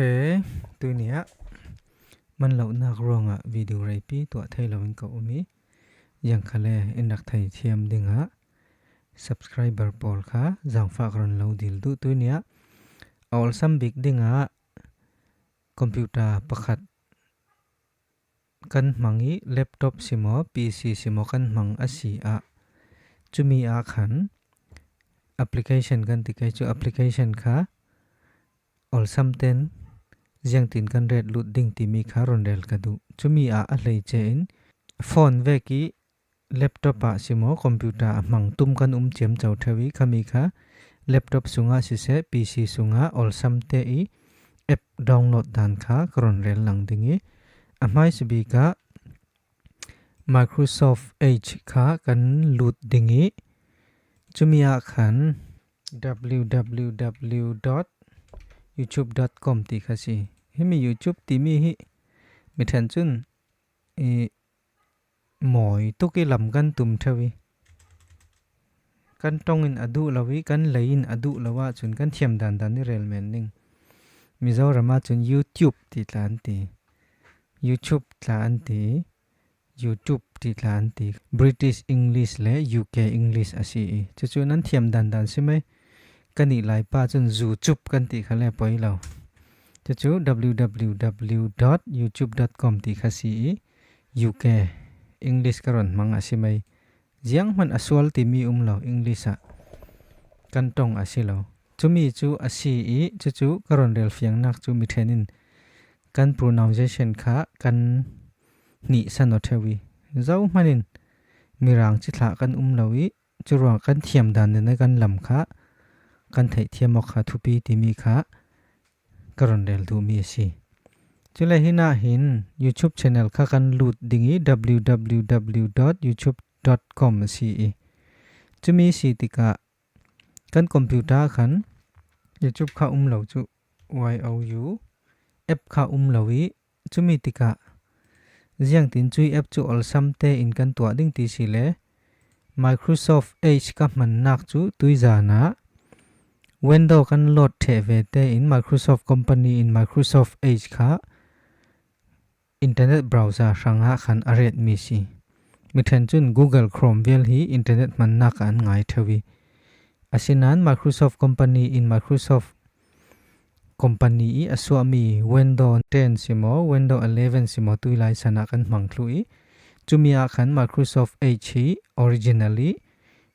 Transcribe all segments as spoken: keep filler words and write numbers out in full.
Ok, tuiniah man lohnak ruangah video reipi tuah thei loin ka um i, ziangkhale in rak thei thiam dingah subscriber pawl kha zangfah ka run lo dil duh. Tuiniah a awlsam bik dingah computer pakhat kan hmang i, laptop simaw, P C simaw kan hmang a si ah, cumi ah khan application kan ti kei cu, application kha awlsam ten ziangtin kan ret lut ding timi kha run rel ka duh. Cumi ah a hleice in phone vek i laptop ah simaw computer a hmang tum kan um ciamco theu i, khami kha laptop sungah siseh, P C sungah awlsam te i app download dan kha ka run rel lang ding i, a hmaisa bik ah Microsoft Edge kha kan lut ding i, cumi ah khan w w w dot youtube dot com ti kha si. Himi YouTube timi hi mi ṭhen cun i mawi tuk i lam kan tum theu i, kan ṭong in a duh lo i, kan lei in a duh lo ahcun kan thiam dandan i rel men ning. Mizoram ahcun YouTube ti tla an ti, YouTube tla an ti, YouTube ti tla an ti. British English le U K English a si i, cucu nan thiam dandan si mai. Kan ih Laipa cun zucup kan ti kha le poi lo. Cucu w w w dot youtube dot com ti kha si i, U K English ka run hmang a si mai. Zianghman a sual timi um lo, English ah kan ṭong a si lo. Cumi cu a si i, cucu ka run rel fiangnak cu mi ṭhen in kan pronunciation kha kan hnihsan aw theu i, zohman in mirang cithlah kan um lo i, curuang kan thiam dan in kan lam kha kan theihthiam awk kha thupi timi kha ka run rel duhmi a si. Cule hinah hin YouTube channel kha kan lut ding i, w w w dot youtube dot com a si i, cumi si tikah kan computer ah khan YouTube kha um lo cu, Y O U, app kha um lo i, cumi tikah ziangtin cui app cu awlsam tein kan tuah ding ti si le, Microsoft Edge ka hmannak cu tuizan ah Window kan load ṭheh ve tein Microsoft Company in Microsoft Edge kha internet browser hrangah khan a retmi si. Mi ṭhen cun Google Chrome vial hi internet hmannak ah an ngai theu i, asinain Microsoft Company in Microsoft Company i a suahmi Window ten simaw, Window eleven simaw tuilai san ah kan hmang thluh i, cumi ah khan Microsoft Edge hi originally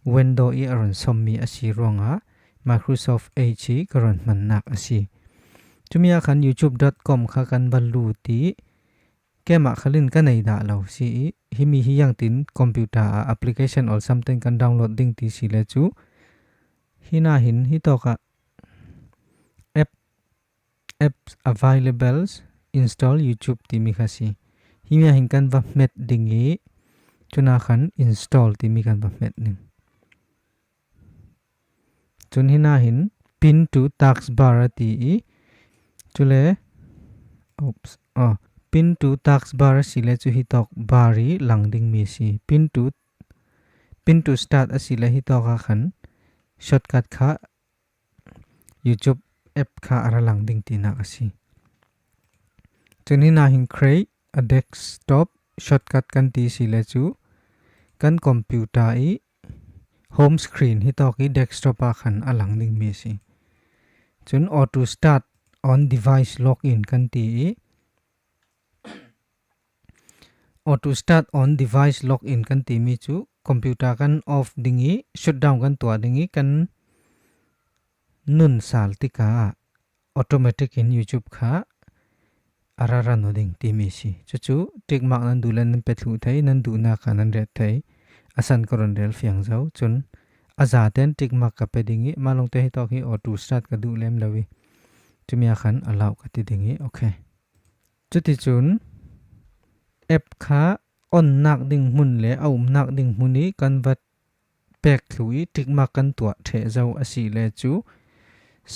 Window i a run sommi a si ruangah Microsoft Edge hi ka run hmannak a si. Cumi ah khan youtube dot com kha kan va lut i, keimah khalin ka nei dah lo si i, himi hi ziangtin computer ah application awlsam ten kan download ding ti si le cu, hinah hin hitawk ah app, apps available, install YouTube timi kha si. Himi ah hin kan va hmet ding i, cunah khan install timi kan va hmet ding. Cun hinah hin pin to taskbar a ti i, cule, oops, oh, pin to taskbar a si le cu hitawk bar i lang dingmi a si. Pin to, pin to start a si le hitawk ah khan shortcut kha YouTube app kha a ra lang ding tinak a si. Cun hinah hin create a desktop shortcut kan ti si le cu kan computer i home screen hitawk i desktop ah khan a lang dingmi a si. Cun auto start on device login kan ti i, auto start on device login kan timi cu computer kan off ding i shutdown kan tuah ding i kan nun sal tikah automatic in YouTube kha a ra ran aw ding timi si. Cucu tick mark nan duh le nan pe thluh thei, nan duhnak kha nan ret thei. A san ka run rel fiang zo. Cun a zaten tick mark ka pe ding i, mah lawngte hitawk hi auto start ka duh lem lo i, cumi ah khan allow ka ti ding i, okay. Cuticun app kha onnak ding hmun le a umnak ding hmun i kan va pek thluh i tick mark kan tuah ṭheh zo a si le cu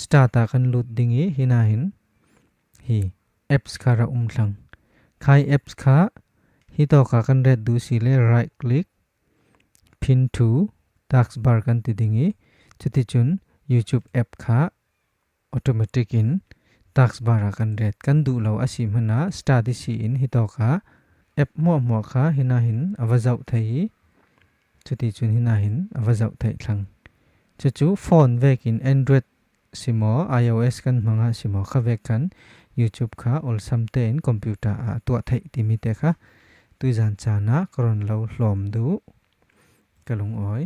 start ah kan lut ding i, hinah hin hi apps kha ra um thlang. Khai apps kha hitawk ah kan ret duh si le right click, pin to taskbar kan ti ding i, cuticun YouTube app kha automatic in taskbar ah kan ret kan duh lo a si hmana start i si in hi tawk a app hmuahhmuah kha hina hin a va zoh thei i, cuticun hina hin a va zoh theih thlang. Cucu phone vekin Android simaw, iOS kan hmangah simaw kha vek khan YouTube kha olsamte in computer ah a tuah theih timi te kha tuizan caan ah ka ron lo hlawm duh. Ka lungawi.